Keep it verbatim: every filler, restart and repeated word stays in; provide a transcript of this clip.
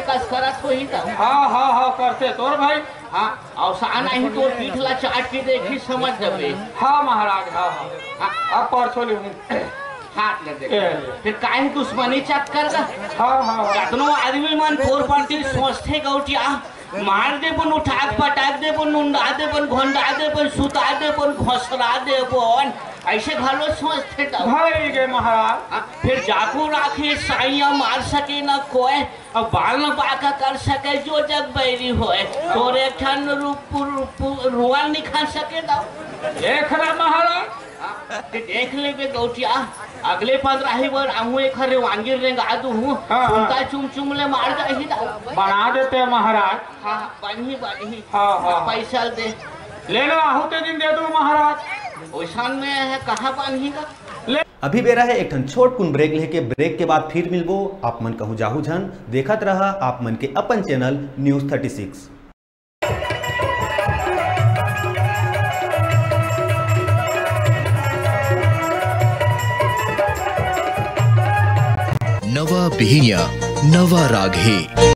कस करत होही त। हाँ, हाँ, हाँ, करथे तोर भाई। हाँ, अउ साना ही तोर पीठ ला चाट के देखही, समझ जबे। हाँ महाराज, हाँ, हाँ। हाँ। अब परसों ले हूँ। हाथ ले दे। ए। फेर काहे दुश्मनी चक्कर का? हाँ, हाँ, हाँ। कतनो आदमी मन तोर पाती सोचथे गौटिया, मार देबो, उठाक पटाक देबो, नुंदा देबो, घोंडा देबो, सुता देबो, घोसरा देबो, अइसे घलो सोचथे त। भई गे महाराज। हाँ, फेर जाको राखे साइया मार सके न कोय, अब बाल न बांका कर सके जो जग बैरी होय, तोर एक ठन रूप, रूप, रुआ निखार सके त। देख ना महाराज। हाँ, ते देख लेबे गौटिया, अगले पंद्रह ही बर आहूँ एक हरे वांगिर रेंगा दूहूँ, हाँ, हाँ। सुनता चुम चुम ले मार जाही त। बना देते महाराज। हाँ, बनही, बनही। हाँ, हाँ। पैसा दे। ले लो, आहूँ ते दिन दे दो महाराज। ओइसन में है, कहाँ बनही का? ले। अभी बेरा है एक ठन छोट कुन ब्रेक लेके, ब्रेक के बाद फिर मिलबो। आप मन कहूँ जाहू झन, देखत रहा आप मन के अपन चैनल न्यूज़ थर्टी सिक्स। नवा बिहिनिया, नवा राग हे।